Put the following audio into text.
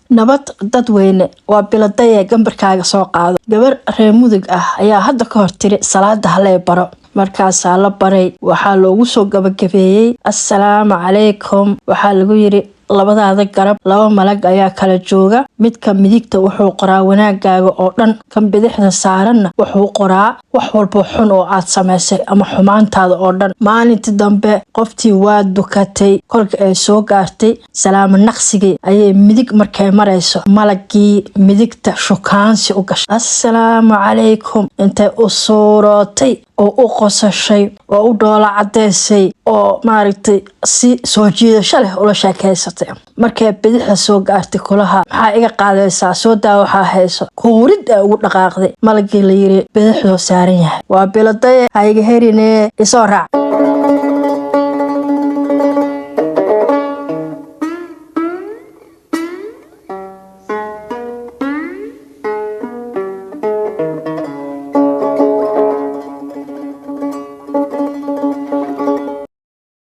Nabad dadweyne, waa biladaye, gambarkaaga soo qaado. Gabar reer Mudug ah ayaa hadda ka hor tiri, "Salaada halee baro." Markaasaa la baray. Waxaa loogu soo gabagabeeyey "Assalaamu calaykum." Waxaa lagu yiri, "Labadaada garab laba malag ayaa kala jooga. Midka midigta wuxuu qoraa wanaagaaga oo dhan, kan bidixda saaranna wuxuu qoraa wax walbo xun oo aad samaysay ama xumaantaada oo dhan." Maalintii dambe qoftii waa dukatay. Kolka ay soo gaartay salaamo naqsigii ayay midig markay marayso malagii midigta shukaansi u gashay. "Assalaamu calaykum" intay u suurootay oo u qosashay oo u dhoola cadeysay oo maaragtay si soo jiidasho leh ula sheekeysatay. Markay bidixda soo gaartay, kulaha, "Maxaa iga qaadaysaa? Soo daa waxaa hayso." Kuurid ee ugu dhaqaaqday malagii la yiri bidixdoo saaran yahay. Waa biladaye, hayga herine, isoo raac.